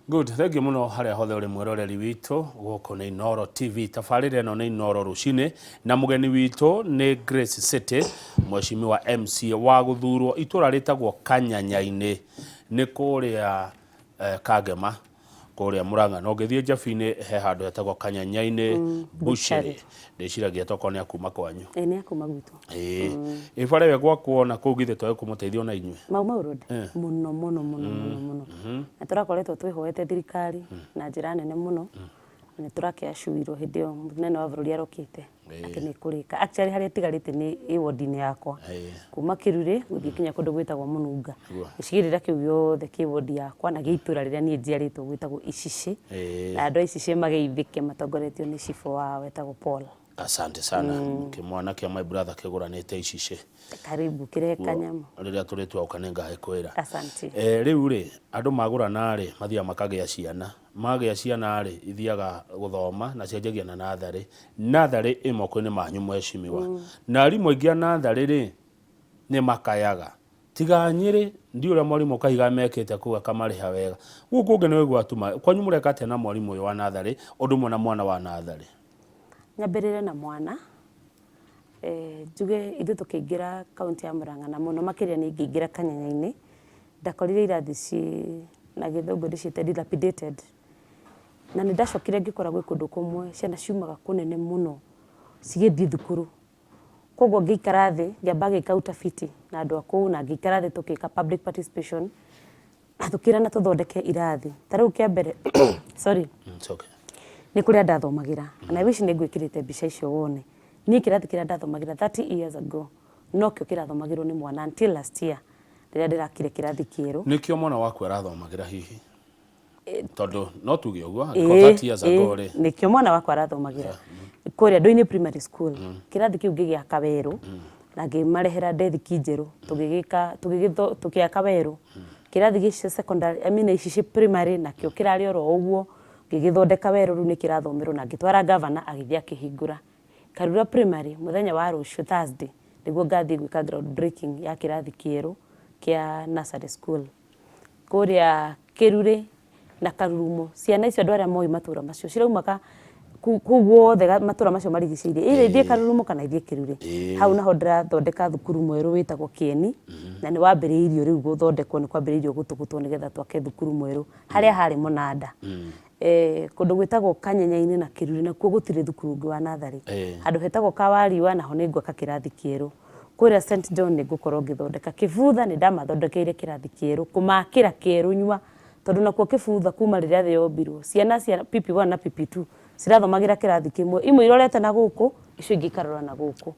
Good, thank you muno haria hothe uri mwiroreri witũ. Gũkũ nĩ Inooro TV, tabarĩra ĩno nĩ Inooro Rũcinĩ, na mũgeni witũ nĩ Grace City, mheshimiwa MCA wa gũthurwo itũra rĩtagwo Kanyanya-inĩ, nĩ kũrĩa Kangema, kũrĩa Murang'a. Na ũngĩthiĩ Njabi-inĩ he handũ hetagwo Kanyanya-inĩ Bushiri. Ndĩciragia tokorwo nĩ akuma kwanyu. Ĩĩ, nĩ akuma gwitũ. Ĩĩ, ĩ bara ĩyo ĩgwakwo na kũu githĩ twage kũmũteithia ona inyuĩ? Mau Mau Road? Mũno mũno mũno mũno mũno. Na tũrakoretwo twĩhoete thirikari na njĩra nene mũno. Na nĩ tũrakĩacuirwo hĩndĩ ĩyo mũnene wa bũrũri arokĩte atĩ nĩ ĩkũrĩka. Actually harĩa ĩtigarĩte nĩ ĩ ward-inĩ yakwa. Kuma Kĩrurĩ gũthiĩ nginya kũndũ gwĩtagwo Mũnunga. Gĩcigĩrĩra kĩu gĩothe kĩ ward yakwa na gĩ itũra rĩrĩa niĩ njiarĩtwo gwĩtagwo Icicĩ. Na andũ a Icicĩ mageithĩke matongoretio nĩ cibũ wao wetagwo Paul. Asante sana. Kĩmwana kĩa my brother kĩgũranĩte Icicĩ. Karibu kĩrehe kanyamũ. Rĩrĩa tũrĩtua gũka nĩ ngagĩkwĩra. Asante. Rĩu rĩ, andũ magũrana rĩ, mathiaga makagĩa ciana. Magĩa ciana rĩ, ithiaga gũthoma na cianjagia na natharĩ. Natharĩ ĩ moko-inĩ manyu mheshimiwa. Na arimũ aingĩ a natharĩ rĩ, nĩ makayaga. Tiga Nyĩrĩ, ndiũĩ ũrĩa mwarimũ Kahiga mekĩte kũu akamarĩha wega. Gũkũ kũngĩ nĩ ũiguaga tu ma, kwanyu mũreka atĩa na mwarimũ ũyũ wa natharĩ ũndũ ũmwe na mwana wa natharĩ? Nyambĩrĩre na mwana, njuge ithuĩ tũkĩingĩra kaũntĩ ya Murang'a na mũno makĩria niĩ ngĩingĩra Kanyanya-inĩ, ndakorire irathi ciĩ na gĩthũngũ ndĩciĩte dilapidated. Na nĩ ndacokire ngĩkora gwĩ kũndũ kũmwe ciana ciumaga kũnene mũno cigĩthiĩ thukuru. Koguo ngĩikara thĩ ngĩamba ngĩka utafiti na andũ a kũu na ngĩikara thĩ tũgĩka public participation na tũkĩrana tũthondeke irathi. Ta rĩu kĩa mbere sorry, It's okay. nĩ kũrĩa ndathomagĩra and I wish nĩ ngwĩkĩrĩte mbica icio wone. Niĩ kĩrathi kĩrĩa ndathomagĩra 30 years ago nokĩo kĩrathomagĩrwo nĩ mwana until last year rĩrĩa ndĩrakire kĩrathi kĩerũ. Nĩkĩo mwana waku arathomagĩra hihi? Tondũ no tuge ũguo, angĩkorwo 30 years ago rĩ. Nĩkĩo mwana wakwa arathomagĩra kũrĩa Ndũinĩ Primary School. Kĩrathi kĩu ngĩgĩaka werũ na ngĩmarehera ndethiki njerũ, tũgĩgĩka tũgĩaka werũ. Kĩrathi gĩcio secondary, I mean ici cia primary nakĩo kĩrarĩ oro ũguo, ngĩgĩthondeka werũ rĩu nĩ kĩrathomerwo na ngĩtwara governor agĩthiĩ akĩhingũra. Karura Primary mũthenya wa rũciũ Thursday nĩguo ngathiĩ gwĩka ground breaking ya kĩrathi kĩerũ kĩa nursery school. Kũrĩa Kĩrurĩ na Karurumo, ciana icio andũ arĩa moĩ matũra macio ciraumaga kũu guothe matũra macio marigicĩirie, either ithiĩ Karurumo kana ithiĩ Kĩrurĩ. Hau naho ndĩrathondeka thukuru mwerũ wĩtagwo Kĩeni na nĩ wambĩrĩirio rĩu gũthondekwo, nĩ kwambĩrĩirio gũtũgũtwo nĩgetha twake thukuru mwerũ harĩa harĩ mũnanda. Kũndũ gwĩtagwo Kanyenya-inĩ na Kĩrurĩ nakuo gũtirĩ thukuru ũngĩ wa natharĩ. Handũ hetagwo Kawariũa naho nĩ ngwaka kĩrathi kĩerũ. Kũrĩa St John nĩ ngũkorwo ngĩthondeka. Kĩbutha nĩ ndamathondekeire kĩrathi kĩerũ, kũmakĩra kĩerũ nyua, tondũ nakuo Kĩbutha kuma rĩrĩa thĩ yombirwo, ciana cia PP1 na PP2 cirathomagĩra kĩrathi kĩmwe, imwe irorete na gũkũ, icio ingĩ ikarora na gũkũ.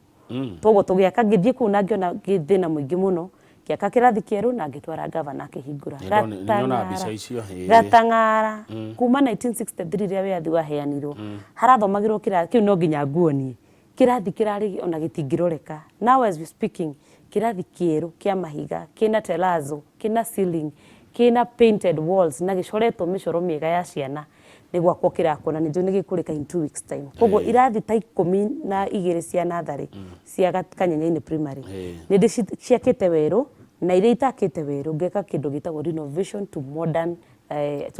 Koguo tũgĩaka, ngĩthiĩ kũu na ngĩona thĩna mũingĩ mũno, ngĩaka kĩrathi kĩerũ na ngĩtwara ngavana akĩhingũra. Nĩnyonaga mbica icio. Gatang'ara, kuma 1963 rĩrĩa wĩyathi waheanirwo, harathomagĩrwo kĩrathi, kĩu no nginya nguonie. Kĩrathi kĩrarĩ ona gĩtingĩroreka. Now as we speaking, kĩrathi kĩerũ kĩa mahiga, kĩna terrazzo, kĩna ceiling, kĩna painted walls na gĩcoretwo mĩcoro mĩega ya ciana nĩ gwakwo kĩrakwo na nĩnjũĩ nĩ gĩkũrĩka in 2 weeks time. Koguo irathi ta 12 cia natharĩ cia Kanyenyainĩ Primary nĩ ndĩciakĩte werũ na iria itakĩte werũ ngeka kĩndũ gĩtagwo renovation to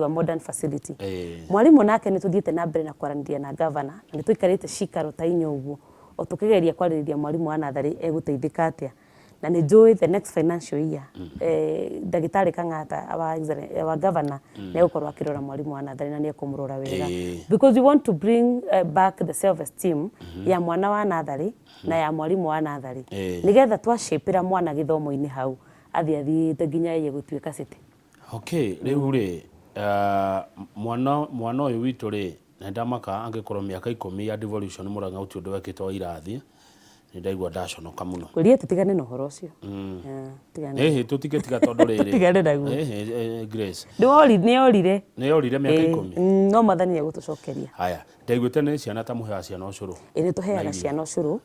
a modern facility. Mwarimũ nake nĩ tũthiĩte na mbere na kwaranĩria na governor na nĩ tũikarĩte cikaro ta inya ũguo o tũkĩgeria kwarĩrĩria mwarimũ wa natharĩ egũteithĩka atĩa. Na nĩ njũĩ the next financial year ndagĩtarĩ Kang'ata our governor nĩ egũkorwo akĩrora mwarimũ wa natharĩ na nĩ ekũmũrora wega because we want to bring back the self esteem ya mwana wa natharĩ na ya mwarimũ wa natharĩ nĩgetha twashapĩra mwana gĩthomo-inĩ hau athiĩ athiĩte nginya eye gũtuĩka city. Okay, rĩu rĩ, mwana ũyũ witũ rĩ, na ndamaka angĩkorwo mĩaka 10 ya devolution Murang'a gũtirĩ ũndũ wekĩtwo wa irathi, nĩ ndaigua ndaconoka mũno. Ngwĩrire tũtigane na ũhoro ũcio. Tigane. Ĩhĩ, tũtingĩtiga tondũ rĩrĩ. Tũtigane naguo. Ĩhĩ, Grace. Nĩ orire. Nĩ yorire mĩaka 10. No Mwathani nĩ egũtũcokeria. Haya, ndaiguĩte nĩ ciana ta mũheaga ciana ũcũrũ. Ĩĩ nĩ tũheaga ciana ũcũrũ.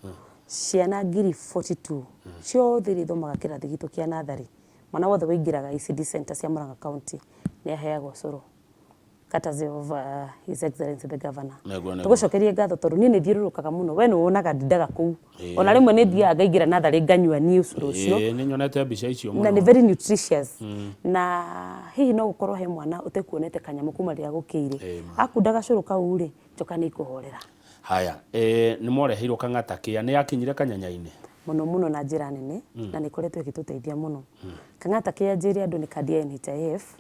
Ciana ngiri 42 ciothe iria ithomaga kĩrathi gitũ kĩa natharĩ. Mwana wothe ũingĩraga ECD center cia Murang'a County nĩ aheagwo ũcũrũ. Courtesy of His Excellency the Governor. Nĩguo, nĩguo. Tũgũcokerie ngatho tondũ niĩ nĩ thiũrũrũkaga mũno, we nĩ wonaga ndindaga kũu. Ona rĩmwe nĩ thiaga ngaingĩra natharĩ nganyua niĩ ũcũrũ ũcio. Ĩĩ, nĩ nyonete mbica icio Na nĩ mũno. very nutritious. Na hihi no gũkorwo he mwana ũtekuonete kanyamũ kuma rĩrĩa gũkĩire. Ĩĩ ma. Akunda gacũrũ kau rĩ, njoka nĩ ikũhorera. Haya, nĩ mwareheirwo kang'ata kĩa, nĩ yakinyire kanyanya-inĩ? Mũno mũno na njĩra nene na nĩ ĩkoretwo ĩgĩtũteithia mũno. Kang'ata kĩa njĩre andũ nĩ kandi ya NHIF.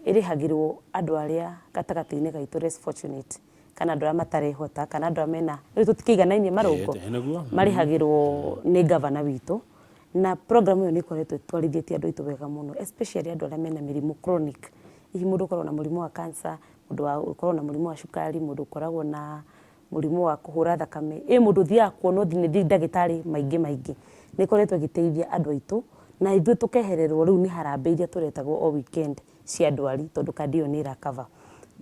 Ĩrĩhagĩrwo andũ arĩa gatagatĩ-inĩ gaitũ less fortunate kana andũ arĩa matarehota kana andũ arĩa mena, rĩu tũtikĩiganainie marũngo, Nĩguo. Marĩhagĩrwo nĩ gavana witũ na program ĩyo nĩ ĩkoretwo ĩtwarithĩtie andũ aitũ wega mũno, especially andũ arĩa mena mĩrimũ chronic, hihi mũndũ ũkoragwo na mũrimũ wa cancer, mũndũ ũkoragwo na mũrimũ wa cukari, mũndũ ũkoragwo na mũrimũ wa kũhũra thakame, ĩ mũndũ ũthiaga kuonwo nĩ ndagĩtarĩ maingĩ maingĩ, nĩ ĩkoretwo ĩgĩteithia andũ aitũ na ithuĩ tũkehererwo rĩu nĩ harambee iria tũretagwo o weekend cia ndwari tondũ kandi ĩyo nĩ ĩra cover.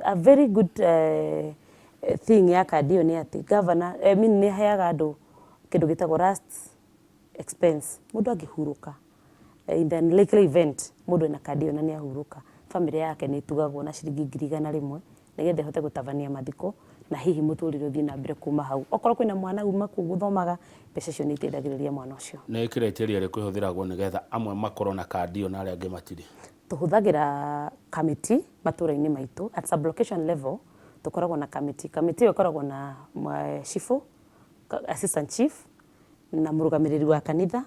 A very good thing ya kandi ĩyo nĩ atĩ governor, I mean nĩ ĩheaga andũ kĩndũ gĩtagwo last expense, mũndũ angĩhurũka in the unlikely event mũndũ ena kandi ĩyo na nĩ ahurũka, bamĩrĩ yake nĩ ĩtugagwo na ciringi 100,000 nĩgetha ĩhote gũtabania mathiko na hihi mũtũrĩre ũthiĩ na mbere kuma hau. Okorwo kwĩna mwana uma kũu gũthomaga, mbeca icio nĩ iteithagĩrĩria mwana ũcio. Nĩ criteria ĩrĩkũ ĩhũthĩragwo nĩgetha amwe makorwo na kandi ĩyo na arĩa angĩ matirĩ? Tũhũthagĩra kamĩtĩ matũra-inĩ maitũ at sub location level tũkoragwo na kamĩtĩ. Kamĩtĩ ĩyo ĩkoragwo na cibũ, assistant chief na mũrũgamĩrĩri wa kanitha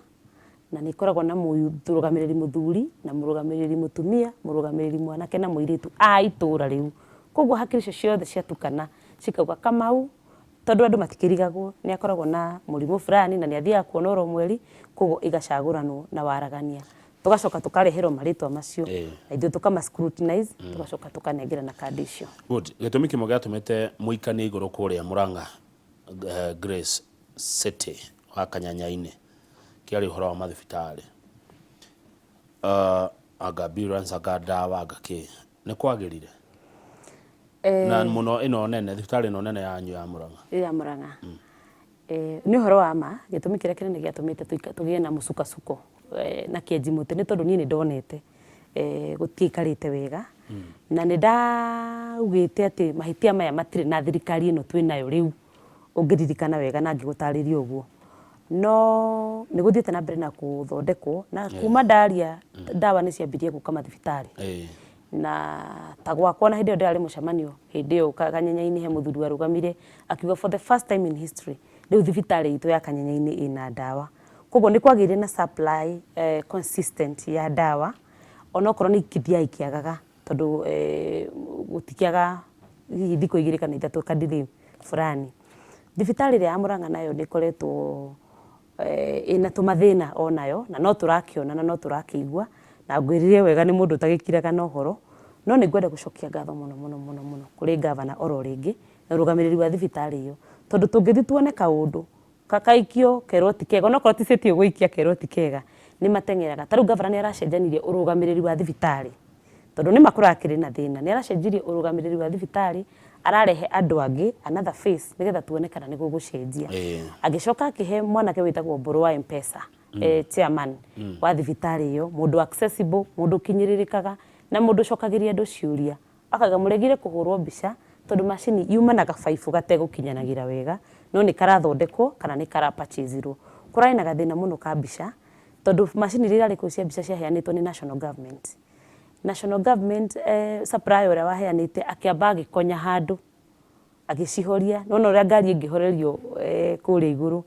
na nĩ ĩkoragwo na mũrũgamĩrĩri mũthuri na mũrũgamĩrĩri mũtumia, mũrũgamĩrĩri mwanake na mũirĩtu a itũra rĩu. Koguo hakiri icio ciothe ciatukana cikauga Kamau, tondũ andũ matikĩrigagwo nĩ akoragwo na mũrimũ fulani na nĩ athiaga kuona oro mweri, koguo igacagũranwo na waragania. Tũgacoka tũkareherwo marĩtwa macio na ithuĩ tũkama scrutinize, tũgacoka tũkanengerana kandi icio. Good. Gĩtũmi kĩmwe gĩatũmĩte mũikanie igũrũ kũrĩa Murang'a, Grace City wa Kanyanya-inĩ kĩarĩ ũhoro wa mathibitarĩ, anga ambulance, anga ndawa, anga kĩ, nĩ kwagĩrire na mũno ĩno nene, thibitarĩ ĩno nene yanyu ya Murang'a? Ya Murang'a. Nĩ ũhoro wa ma, gĩtũmi kĩrĩa kĩnene gĩatũmĩte tũgĩe na mũcukasuko na kĩenji mũtĩ nĩ tondũ niĩ nĩ ndonete gũtiaikarĩte wega na nĩ ndaugĩte atĩ mahĩtia maya matirĩ na thirikari ĩno twĩ nayo rĩu, ũngĩririkana wega na ngĩgũtarĩria ũguo. No nĩ gũthiĩte na mbere na gũthondekwo na kuma ndaria ndawa nĩ ciambirie gũka mathibitarĩ. Na ta gwakwa na hĩndĩ ĩyo ndĩrarĩ mũcemanio hĩndĩ ĩyo Kanyenya-inĩ he mũthuri warũgamire akiuga for the first time in history rĩu thibitarĩ itũ ya Kanyenya-inĩ ĩna ndawa. Koguo nĩ kwagĩire na supply consistent ya ndawa onokorwo nĩ ikĩthiaga ikĩagaga tondũ gũtikĩaga hihi thikũ igĩrĩ kana ithatũ ka delay fulani. Thibitarĩ ĩrĩa ya Murang'a nayo nĩ ĩkoretwo ĩna tũmathĩna onayo na no tũrakĩona na no tũrakĩigua na ngwĩrire wega nĩ mũndũ ũtagĩkiraga na ũhoro, no nĩ ngwenda gũcokia ngatho mũno mũno mũno mũno kũrĩ ngavana oro rĩngĩ na ũrũgamĩrĩri wa thibitarĩ ĩyo, tondũ tũngĩthiĩ tuone kaũndũ gakaikio kerwo ti kega, onokorwo ti city ũgũikia kerwo ti kega, nĩ mateng'eraga. Ta rĩu ngavana nĩ aracenjanirie ũrũgamĩrĩri wa thibitarĩ, tondũ nĩma kũrakĩrĩ na thĩna, nĩ aracenjirie ũrũgamĩrĩri wa thibitarĩ, ararehe andũ angĩ another face nĩgetha tuone kana nĩ gũgũcenjia. Agĩcoka akĩhe mwanake wĩtagwo Mbũrũ wa M-Pesa, chairman wa thibitarĩ ĩyo, mũndũ accessible, mũndũ ũkinyĩrĩrĩkaga na mũndũ ũcokagĩria andũ ciũria. Akauga mũregire kũhũrwo mbica tondũ macini yuma na gabaibũ gategũkinyanagĩra wega, no nĩ karathondekwo kana nĩ kara purchase irwo. Kũrarĩ na gathĩna mũno ka mbica tondũ macini iria irarĩ kũu cia mbica ciaheanĩtwo nĩ national government. National government supplier ũrĩa waheanĩte akĩamba agĩkonya handũ agĩcihoria, nĩ wona ũrĩa ngari ĩngĩhorerio kũrĩa igũrũ.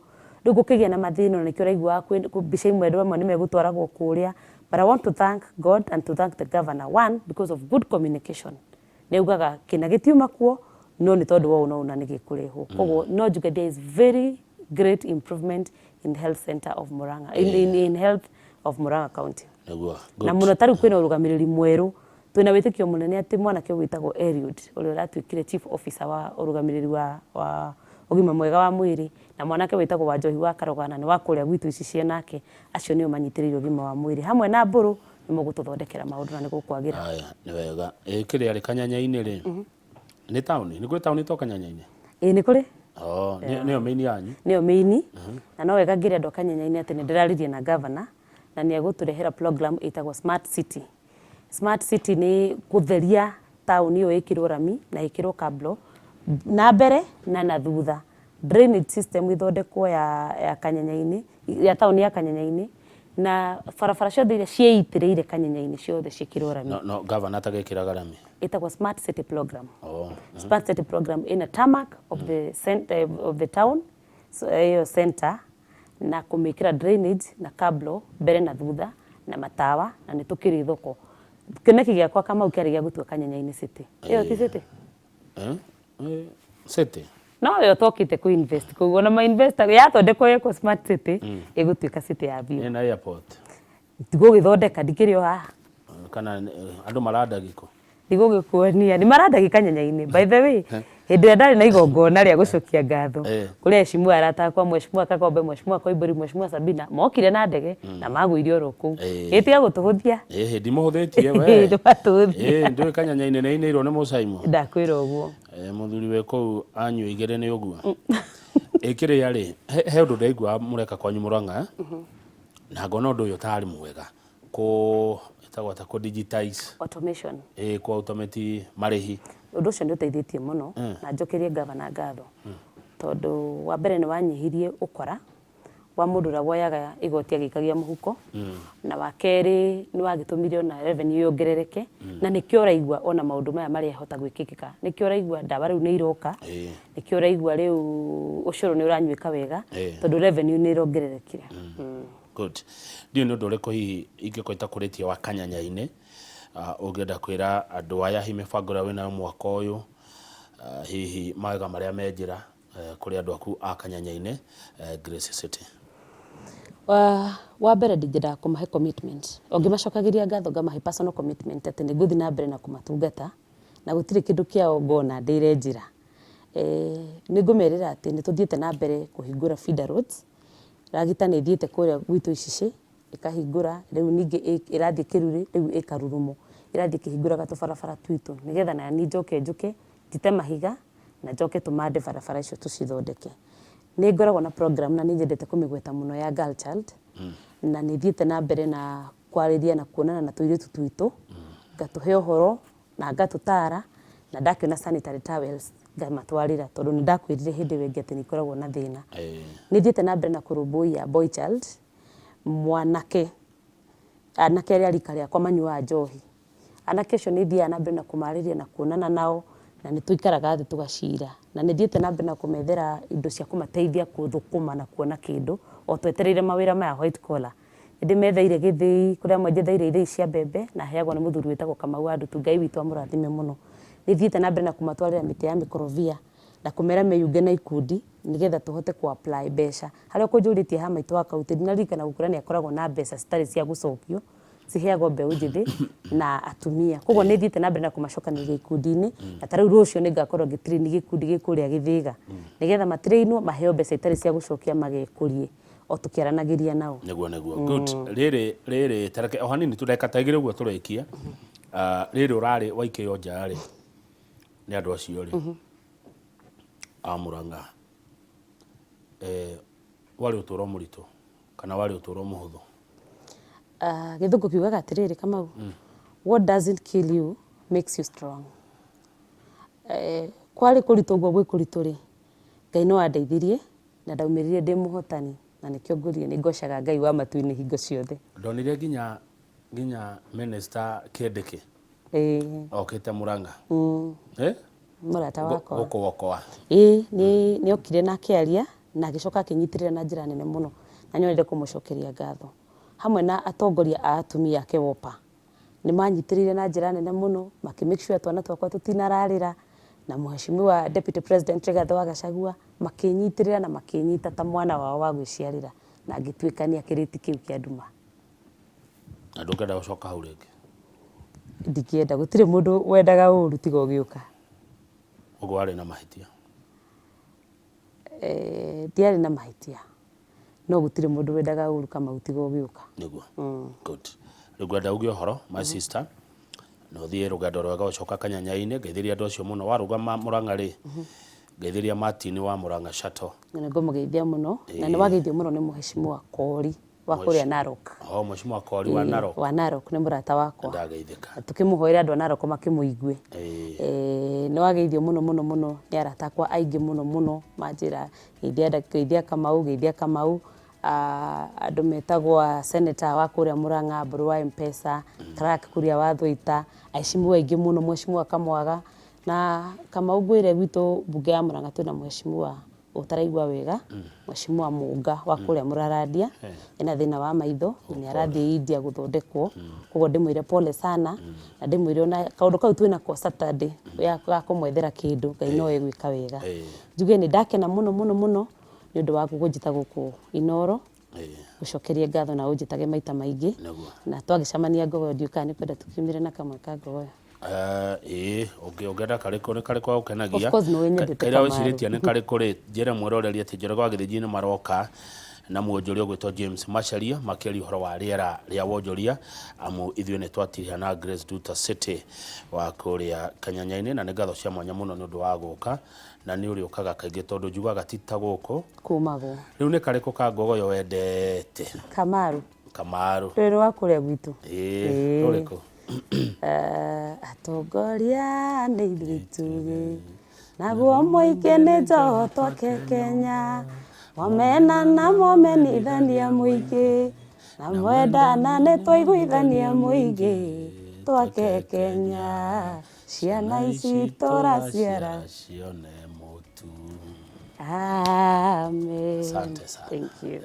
Rĩu gũkĩgĩa na mathĩna na nĩkĩo ũraiguaga mbica imwe andũ amwe nĩ megũtwaragwo kũrĩa. But I want to thank God and to thank the governor, one, because of good communication. Nĩ augaga kĩna gĩtiuma kuo, no nĩ tondũ wa ũũ na ũũ na nĩ gĩkũrehwo. Koguo no njuge there is very great improvement in health center of Murang'a, in health of Murang'a County. Nĩguo. Na mũno ta rĩu kwĩna ũrũgamĩrĩri mwerũ, twĩna wĩtĩkio mũnene atĩ mwanake ũgwĩtagwo Eliud ũrĩa ũratuĩkire chief officer wa ũrũgamĩrĩri wa ũgima mwega wa mwĩrĩ, na mwanake wĩtagwo Wanjohi wa Karũgana nĩ wa kũrĩa gwitũ Icicio nake, acio nĩo manyitĩrĩire ũgima wa mwĩrĩ hamwe na Mbũrũ nĩ mũgũtũthondekera maũndũ na nĩ gũkwagĩra. Haya, nĩ wega. Ĩ kĩrĩa rĩ, Kanyanya-inĩ rĩ, nĩ taũni? Nĩ kũrĩ taũni to Kanyanya-inĩ? Ĩĩ nĩ kũrĩ. Oh, nĩyo main yanyu? Nĩyo main, na no wega ngĩre andũ a Kanyanya-inĩ atĩ nĩ ndĩraririe na governor na nĩ egũtũrehera program ĩtagwo Smart City. Smart City nĩ gũtheria Taũni ĩyo ĩkĩrwo rami na ĩkĩrwo kablo na mbere na na thutha. Drainage system ĩthondekwo ya Kanyenya-inĩ, ya taũni ya Kanyenya-inĩ, na barabara ciothe iria ciĩitĩrĩire Kanyenya-inĩ ciothe ciĩkĩrwo rami. No, no gavana atagekĩraga rami? Ĩtagwo Smart City Program. Oh. Smart City Program ĩna tarmac of the center, of the town, so ĩyo center, na kũmĩkĩra drainage na kablo mbere na thutha na matawa, na nĩ tũkĩrĩ thoko. Kĩoneki gĩakwa Kamau kĩarĩ gĩa gũtua Kanyenya-inĩ city. Ĩyo ti city? Eh? Eh, city? No we ũtokĩte kũ invest kũu, ona ma investor yathondekwo ĩkwo smart city, ĩgũtuĩka city ya biũ. Ĩna airport? Ndigũgĩthondeka ndikĩrĩ o haha. Kana andũ marandagĩkũ? Ndigũgĩkuonia nĩ marandagĩ Kanyenya-inĩ. By the way, hĩndĩ ĩrĩa ndarĩ na igongona rĩa gũcokia ngatho kũrĩ aheshimiwa arata akwa, Mheshimiwa Kakombe, Mheshimiwa Koimbũri, Mheshimiwa Sabina, mokire na ndege na magũire oro kũu. Ĩ tiga gũtũhũthia. Ĩhĩ, ndimũhũthĩtie we. Ndũgatũhũthie. Ĩ ndũĩ Kanyenya-inĩ nĩ ainĩirwo nĩ Mũcaimo. Ndakwĩra ũguo. Mũthuri wĩ kũu anyua igĩrĩ nĩ ũguo. Ĩ kĩrĩa rĩ, he ũndũ ndaigua mũreka kwanyu Mũrang'a, na ngona ũndũ ũyũ tarĩ mwega. Kũ ĩtagwo atĩa, kũ digitize? Automation. Ĩ kũ automate marĩhi. Ũndũ ũcio nĩ ũteithĩtie mũno na njokerie ngavana ngatho, tondũ wa mbere nĩ wanyihirie ũkora wa mũndũ ũrĩa woyaga igoti agĩikagia mũhuko, na wa kerĩ nĩ wagĩtũmire ona revenue yongerereke, na nĩkĩo ũraigua ona maũndũ maya marĩa hota gwĩkĩkĩka, nĩkĩo ũraigua ndawa rĩu nĩ iroka, nĩkĩo ũraigua rĩu ũcũrũ nĩ ũranyuĩka wega, tondũ revenue nĩ ĩrongererekire. Good. Ndiũĩ nĩ ũndũ ũrĩkũ hihi ingĩkorwo itakũrĩtie wa Kanyanya-inĩ, ũngĩenda kwĩra andũ aya hihi mĩbango ĩrĩa wĩnayo mwaka ũyũ, hihi mawega marĩa me njĩra kũrĩ andũ aku a Kanyanya-inĩ, Grace City. Wa mbere nyendaga kũmahe commitment. O ngĩmacokagĩria ngatho ngamahe personal commitment atĩ nĩ ngũthiĩ na mbere na kũmatungata na gũtirĩ kĩndũ kĩao ngona ndĩre njĩra. Nĩ ngũmerĩra atĩ nĩ tũthiĩte na mbere kũhingũra feeder roads. Ragita nĩ ĩthiĩte kũrĩa gwitũ Icicĩ ĩkahingũra, rĩu ningĩ ĩrathiĩ Kĩrurĩ, rĩu ĩ Karurumo. Ĩrathiĩ ĩkĩhingũraga tũbarabara twitũ nĩgetha naniĩ njoke njũke njite mahiga na njoke tũmande barabara icio tũcithondeke. Nĩ ngoragwo na program na nĩ nyendete kũmĩgweta mũno ya Girl Child, na nĩ thiĩte na mbere na kwarĩria na kuonana na tũirĩtu twitũ, ngatũhe ũhoro na ngatũtara, na ndakĩona sanitary towels ngamatwarĩra tondũ nĩ ndakwĩrire hĩndĩ ĩyo ĩngĩ atĩ nĩ ikoragwo na thĩna. Nĩ thiĩte na mbere na kũrũmbũiya boy child, mwanake, anake arĩa a rika rĩakwa manyuaga njohi. Anake acio nĩ thiaga na mbere na kũmarĩria na kuonana nao, na nĩ tũikaraga thĩ tũgacira. Na nĩ thiĩte na mbere na kũmethera indo cia kũmateithia gũthũkũma na kuona kĩndũ, o twetereire mawĩra maya white collar. Nĩ ndĩmetheire gĩthĩi, kũrĩ amwe njetheire ithĩi cia mbembe na heagwo nĩ mũthuri wĩtagwo Kamau wa Ndutu, Ngai witũ amũrathime mũno. Nĩ thiĩte na mbere na kũmatwarĩra mĩtĩ ya mĩkorobia na kũmera meyunge na ikundi nĩgetha tũhote kũ apply mbeca. Harĩa ũkũnjũrĩtie ha maitũ wa kaũntĩ ndinaririkana gũkwĩra nĩ akoragwo na mbeca citarĩ cia gũcokio, ciheagwo mbeũ njĩthĩ na atumia. Koguo nĩ thiĩte na mbere na kũmacokanĩrĩria ikundi-inĩ na ta rĩu rũciũ nĩ ngakorwo ngĩ train gĩkundi gĩ kũrĩa Gĩthĩga nĩgetha ma train wo maheo mbeca itarĩ cia gũcokia magekũrie. O tũkĩaranagĩria nao. Nĩguo, nĩguo. Good. Rĩrĩ, rĩrĩ, tareke o hanini tu ndagĩka ta igĩrĩ ũguo tũrĩkie. Ah, rĩrĩ ũrarĩ waikĩo nja rĩ nĩ andũ acio rĩ a Murang'a, eh, warĩ ũtũro mũritũ kana warĩ ũtũro mũhũthũ? Ah, gĩthũngũ kiugaga atĩrĩrĩ Kamau, what doesn't kill you makes you strong. Eh, kwarĩ kũritũ ũguo gwĩ kũritũ rĩ, Ngai no andeithirie Na ndaumĩrire ndĩ mũhotani, na nĩkĩo ngũria nĩ ngocaga Ngai wa matu-inĩ hingo ciothe. Ndonire nginya nginya minister Kindiki Ĩĩ. Okĩte Murang'a. Eh? Mũrata wakwa. Gũkũokoa. Ĩĩ, nĩ nĩ okire na akĩaria na agĩcoka akĩnyitĩrĩra na njĩra nene mũno na nyonire kũmũcokeria ngatho. Hamwe na atongoria a atumia a KEWOPA. Nĩ manyitĩrĩire na njĩra nene mũno, makĩ make sure twana twakwa tũtinararĩra, na Mheshimiwa Deputy President Rigathĩ wa Gachagua, makĩnyitĩrĩra na makĩnyita ta mwana wao wa gwĩciarĩra, na ngĩtuĩkania kĩrĩti kĩu kĩa nduma. Na ndũngĩenda gũcoka hau rĩngĩ? Ndingĩenda, gũtirĩ mũndũ wendaga ũru tiga ũgĩũka. Ũguo warĩ na mahĩtia? Eh, ndiarĩ na mahĩtia no gũtirĩ mũndũ wendaga ũru Kamau tiga ũgĩũka. Nĩguo. Good. Rĩu ngwenda uge ũhoro my sister, na ũthiĩ rũgendo rwega ũcoka Kanyanya-inĩ. Ngeithĩria andũ acio mũno. Warũgama Mũrang'a rĩ, ngeithĩria Martin wa Mũrang'a Shuttle. Na nĩngũmũgeithia mũno na nĩ wageithio mũno nĩ Mheshimiwa Kori. Wa kũrĩa Narok. Oh, Mheshimiwa Kori wa Narok. Wa Narok nĩ mũrata wakwa. Ndageithĩka. Tũkĩmũhoera andũ a Narok makĩmũigue. Ĩĩ. Nĩ wageithio mũno mũno mũno nĩ arata akwa aingĩ mũno mũno, manjĩra geithia Kamau, geithia Kamau. Andũ metagwo a senator wa kũrĩa Murang'a, Mbũrũ wa Mpesa, Clark Kuria wa Thwaita, aheshimiwa aingĩ mũno, Mheshimiwa Kamwaga. Na Kamau ngwĩre gwitũ mbunge ya Murang'a twĩna mheshimiwa ũtaraigua wega, Mheshimiwa Mũnga wa kũrĩa Mũrarandia, ena thĩna wa maitho na nĩ arathiĩ India gũthondekwo. Koguo ndĩmwĩre pole sana na ndĩmwĩre ona kaũndũ kau twĩnako Saturday ya ga kũmwethera kĩndũ, Ngai no egwĩka wega. Njuge nĩ ndakena mũno mũno mũno nĩ ũndũ waku kũnjĩta gũkũ Inooro. Ngũcokerie ngatho na ũnjĩtage maita maingĩ. Nĩguo. Na twagĩcemania Ngogoyo ndiũĩ kana nĩ ũkwenda tũkiumĩre na kamwe ka Ngogoyo. Ĩĩ, ũngĩenda karĩkũ nĩ karĩkũ gagũkenagia? Of course nĩ nyendete Karĩa Kamaru. wĩcirĩtie nĩ karĩkũ rĩ, njĩre mwĩroreri atĩ Njoroge wa Gĩthĩnji nĩ maroka na mwonjoria ũgwĩtwo James Macharia makĩaria ũhoro wa rĩera rĩa wonjoria, amu ithuĩ nĩ twatiriha na Grace Nduta City wa kũrĩa Kanyanya-inĩ, na nĩ ngatho cia mwanya mũno nĩ ũndũ wa gũka, na nĩ ũrĩũkaga kaingĩ tondũ njugaga ti ta gũkũ. Kumagwo. Rĩu nĩ karĩkũ ka Ngogoyo wendete? Kamaru. Kamaru. Rũrĩ rwa kũrĩa gwitũ. Ĩĩ, Ĩĩ. rũrĩkũ? Atongoria nĩ ithuĩ tuge naguo mũingĩ nĩ njoho twake Kenya, mwamena na mwamenithania mũingĩ, na mwendana nĩ twaiguithania mũingĩ twake Kenya, ciana ici tũraciara cione mũtu. Amen. Asante sana. Thank you.